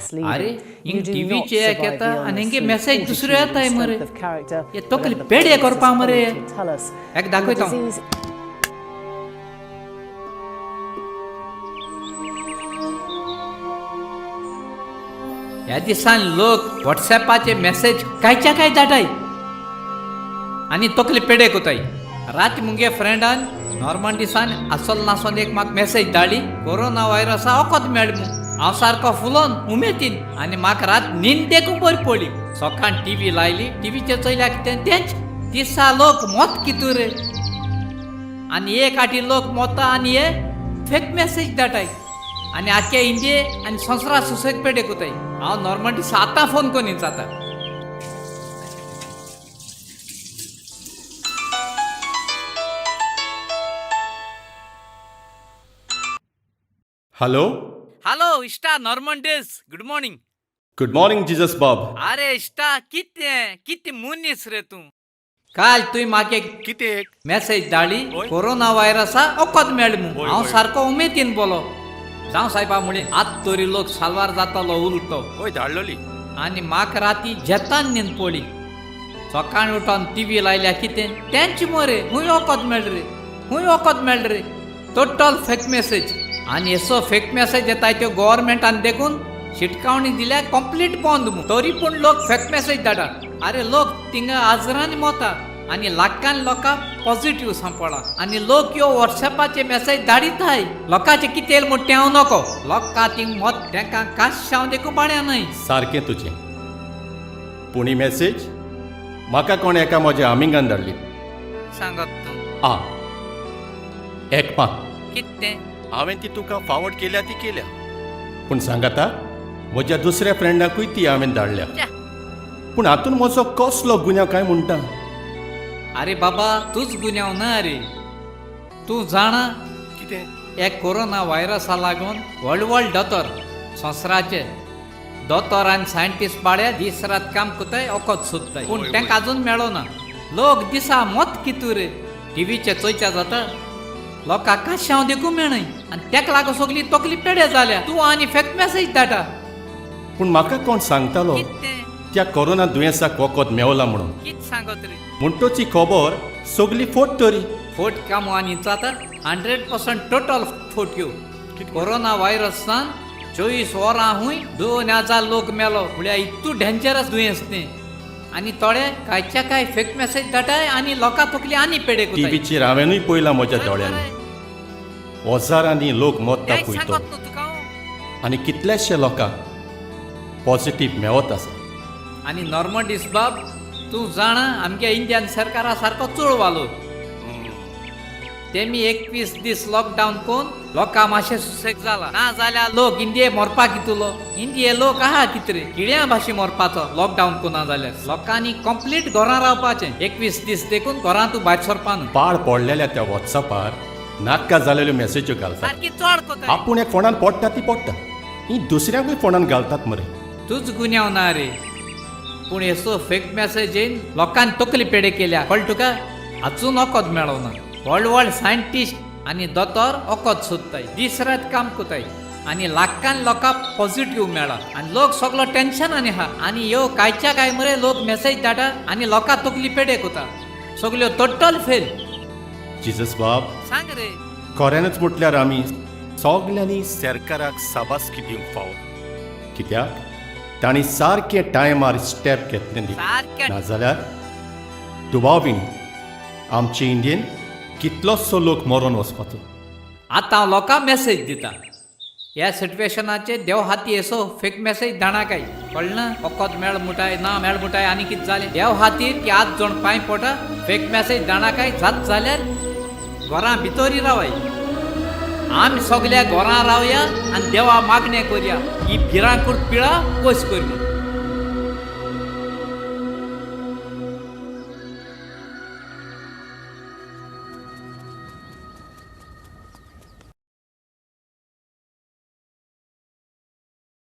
आरे हिंग टीव्हीचे एक येता आनी हिंगे मेसेज दुसरो येताय मरे. हे तकली पेडे करपा मरे. एक दाखयता हांव. ह्या दिसान लोक वॉट्सॅपाचे मेसेज कायच्या काय धाडाय आनी तकली पेडे कोताय. रात मुगे फ्रेंडान नॉर्मंडीसान आसल नासोन एक म्हाका मेसेज धाडली, कोरोना व्हायरसा वखद मेळ म्हूण. हांव सारको फुलोन उमेदीन आनी म्हाका रात न्हीद देखून बरी पडली. सकाळ टीव्ही लायली, टीव्हीचेर चोयल्या कितें तेंच दिसा लोक मोत कितू रे आनी एक आटी लोक मोता आनी हे फेक मेसेज धाडाय आनी आख्या इंडिये आनी संवसारा सुसेग पेडे कोताय. हांव नॉर्मंडी आतां फोन करून जाता. हॅलो हॅलो इश्टा नॉर्मंडीस, good morning. Good morning Jesus बाब. अरे इश्टा कितें कितें मनीस रे तूं. काल तुवें म्हाका एक कितें मेसेज धाडली, होय. कोरोना व्हायरसा वखद मेळ म्हूण. होय, हांव होय. सारको उमेदीन बोलो, जावं सायबा म्हळें आत तरी लोक साल्वार जातलो उलटो. हय धाडलोली. आनी म्हाका राती झेतान न्हीद पडली. सकाळीं उठोन टीव्ही लायल्या कितें तेंच मरे, खूंय वखद मेळ रे, खूंय वखद मेळ रे. Total fake message. आनी येसो फेक मेसेज येताय त्यो गोवोरमेंटान देखून शिटकावणी दिल्या कंप्लीट बंद म्हूण, तरी पूण लोक फेक मेसेज धाडा. अरे लोक थिंगा हजरांनी मोता आनी लाखान लोकांक पॉझिटिव्ह सांपडला आनी लोक ह्यो वॉट्सॅपाचे मेसेज धाडिताय. लोकांचें कितें येयल म्हूण तें हांव नको, लोकां थिंग मोत तेंकां काश्यांव देखून बाण्या न्हय. सारकें तुजें. पूण ही मेसेज म्हाका कोण एका म्हज्या आमिंगान धाडली. सांगत तूं. आ एक मा कितें हांवें ती तुका फावट केल्या ती केल्या, पूण सांगाता म्हज्या दुसऱ्या फ्रेंडाकूय ती हांवें धाडल्या. च्या. पूण हातून म्हजो कसलो गुन्यांव काय म्हणटा? अरे बाबा तूच गुन्यांव ना रे. तूं जाणा कितें एक कोरोना व्हायरसा लागून व्हड व्हड दोतोर संवसाराचे दोतोर आनी सायंटिस्ट बाळ्या दीस रात काम करताय, वखद सोदताय, पूण होय, तेंकां अजून मेळना. लोक दिसा मोत कितू रे, टिवीचे चोयच्या जाता लोकांक काश्यांव देखून मेळय आनी तेका लागून सगली तकली पेडे जाल्या. तूं आनी फेक मेसेज धाडटा. पूण म्हाका कोण सांगतालो कितें त्या कोरोना दुयेंसाक वखद मेवला म्हणून. कितें सांगत रे? म्हणटोच ही खबर सगली फोट तरी. फोट कामो आनी जाता 100% टोटल फोट ह्यो. कोरोना व्हायरसान 24 वरां हुंय 2000 लोक मेलो म्हळ्यार इतू डेंजरस दुयेंस तें. आनी थोडे कायच्या काय फेक मेसेज धाडाय आनी लोकां तकली आनी पेडे कोताय. टिवीचेर हांवेनूय पळयलां म्हज्या दोळ्यांनी, हजारांनी लोक मोत्ता तेंच पळयतो सांगत न्हू तुका हांव. आनी कितलेशे लोकांक पॉझिटीव मेवत आसा. आनी नॉर्मंडीस बाब तूं जाणा आमगे इंडियन सरकारा सारको चोळ वालो. तेमी 21 दीस लॉकडावन करून लोकां मातशें सुसेग जाला, ना जाल्यार लोक इंडिये मरपाक कितलो. इंडिये लोक आहा कितरे किड्या भाशे मरपाचो लॉकडावन कोना जाल्यार. लोकांनी कंप्लीट घरां रावपाचें 21 दीस देखून घरां तूं भायर सरपा न्हू. पाड पडलेल्या त्या वॉट्सअपार नाका जालेल्यो मेसेज्यो घालतात. सारकी चड कोताय. आपूण एक फोणान पडटा ती पडटा, ही दुसऱ्यांकूय फोणान घालतात मरे. तूच गुन्यांव ना रे, पूण येसो फेक मेसेजीन लोकांनी तकली पेडे केल्या कळ्ळें तुका. अजून वखद मेळना. व्हड व्हड सायंटिस्ट आनी दोतोर वखद सोदताय, दीस रात काम कोताय आनी लाखान लोकांक पॉझिटिव्ह मेळा आनी लोक सगलो टेन्शनान आहा. आनी ह्यो कायच्या काय मरे लोक मेसेज धाडा आनी लोकां तकली पेडे कोता, सगल्यो टोटल फेल. जिजस बाब सांग रे. खऱ्यानच म्हटल्यार आमी सगल्यांनी सरकाराक साबासकी दिवंक फावो, कित्याक तांणी सारकें टायमार स्टेप घेतलें. सारकें. नाजाल्यार दुबाव बीन आमचे इंडियन कितलोसो लोक मरोन वचपाचो. आतां हांव लोकांक मेसेज दिता ह्या सिट्युएशनाचेर देव हाती येसो फेक मेसेज धाडा काय कळना ना, वखद मेळ मुटाय ना मेळ मुटाय आनी कितें जालें. देव हातीर की हात जोड पांय पोटा फेक मेसेज धाडा काय जात जाल्यार घरां भितरी रावाय. आमी सगल्या घरां रावया आनी देवा मागणें करया ही भिरांकूळ पिळा पयस कर म्हूण.